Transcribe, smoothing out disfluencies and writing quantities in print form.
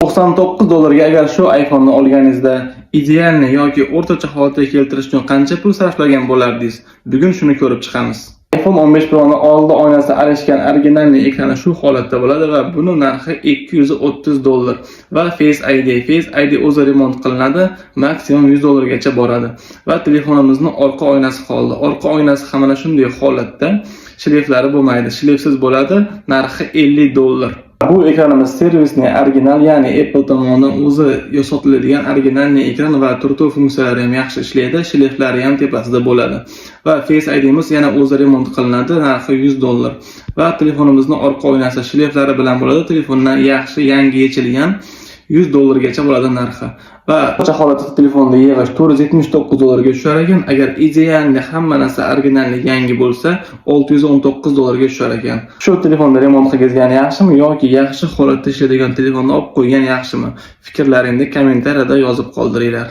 99 dollarga agar shu iPhone'ni olganingizda, идеальный yoki o'rtacha holatga keltirish uchun qancha pul sarflagan bo'lardingiz? Bugun shuni ko'rib chiqamiz. iPhone 15 Pro'ni oldi oynasi alishgan, оригинальный ekrani shu holatda bo'ladi va buni narxi 230 dollar va Face ID, Face ID o'zi remont qilinadi, maksimum 100 dollargacha boradi. Va telefonimizni orqa oynasi qoldi. Orqa oynasi ham mana shunday holatda, шлейф lari bo'lmaydi, шлейф siz bo'ladi, narxi 50 dollar. Bu ekranimiz сервисный original, ya'ni Apple tomonidan o'zi sotiladigan оригинальный ekran va turtuv funksiyalari ham yaxshi ishlaydi, шлейф lari ham tepasida bo'ladi. Va Face IDimiz yana o'zi remont qilinadi, narxi 100 dollar. Va telefonimizni orqa oynasi шлейф lari bilan bo'ladi, telefondan yaxshi, yangi yechilgan, 100 dollargacha bo'ladi narxi. Va o'rtacha holatda telefonni yig'ish 479 dollarga tushar ekan. Agar идеальный, hamma narsa оригинальный, yangi bo'lsa, 619 dollarga tushar ekan. Shu telefonni remont qilgizgan yaxshimi yoki yaxshi holatda ishlaydigan telefonni olib qo'ygan yaxshimi? Fikrlaringni kommentariyada yozib qoldiringlar.